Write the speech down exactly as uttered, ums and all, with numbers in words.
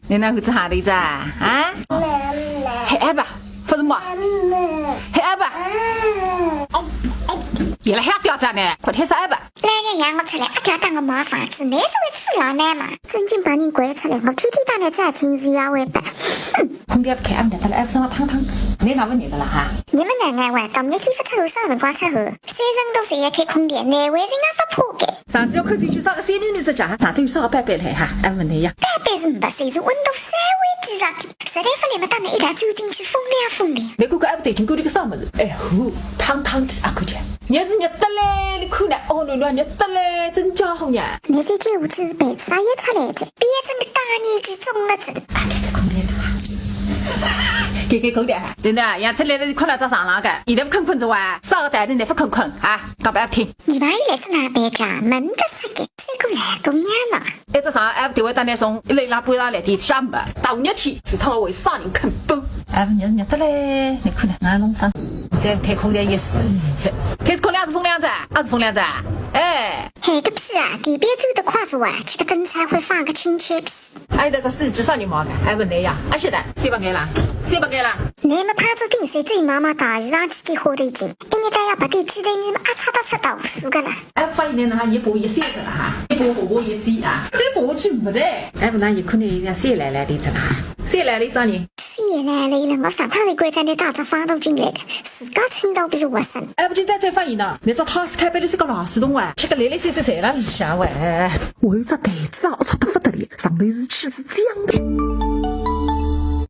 侬哪哼子喊的一只啊？啊？喊阿爸，勿是嘛？喊阿爸。哦，哦，伊拉还要掉价呢，快点喊阿爸。来人，让我出来，阿爹当我没房子，侬是会吃老奶嘛？真正把人关出来，我天天到侬这请示要回本。空调勿开，俺们在这来上趟趟子，侬哪勿认得了哈？侬么哪能哇，到热天勿出汗，啥辰光出汗？三十度侪要开空调，难为人家勿怕个。上次要看进去，啥个三厘米只脚，上头有啥个板板来哈？俺问侬呀。板板是没，侪是温度稍微低了点，实在勿来么，到侬一道走进去风凉风凉。侬看看俺们对劲过头个啥物事？哎吼，趟趟子啊，看见。热是热得来，侬看呢？哦，暖暖热得来，真家伙呀！侬再叫下去是被子也出来着，变成个大年纪种了子。啊，开开空调啊。开开空调哈。对的，养出来了困了只床浪个，现在勿肯困着哇，啥个道理侬勿肯困啊？讲拨俺听。侬朋友来自哪边家？问得出个，是个老姑娘呢。一只床俺勿定会得拿送一楼伊拉搬上来的，下没。大热天，除脱我为啥人肯搬？哎，热热得嘞，侬看呢，俺弄啥？再开空调也是热，开始空调是风凉着，还是风凉着？哎。 嘿，个屁啊！地边走得快着啊，去个灯彩会放个亲切屁。哎，这个司机少年毛的，哎，问题呀，哎，现在谁不给了？谁不给了？你们怕这顶谁最妈妈大衣裳去的火头巾，一日到夜不得记得你们啊，擦到擦到死个了。哎，发现那哈，你不也谢着了哈，你不不不也急啊，这不去不得。哎，不然有可能人家谁来来的这啦，谁来了啥人？ 谢来了，我上趟是关照你带只方头进来的，自家请到比我深。哎，不就在这反应呢？你这他是开背的是个老师懂啊，吃个来来去去谁了里向喂？我有只台子啊，龌龊得不得了，上头是气子这样的。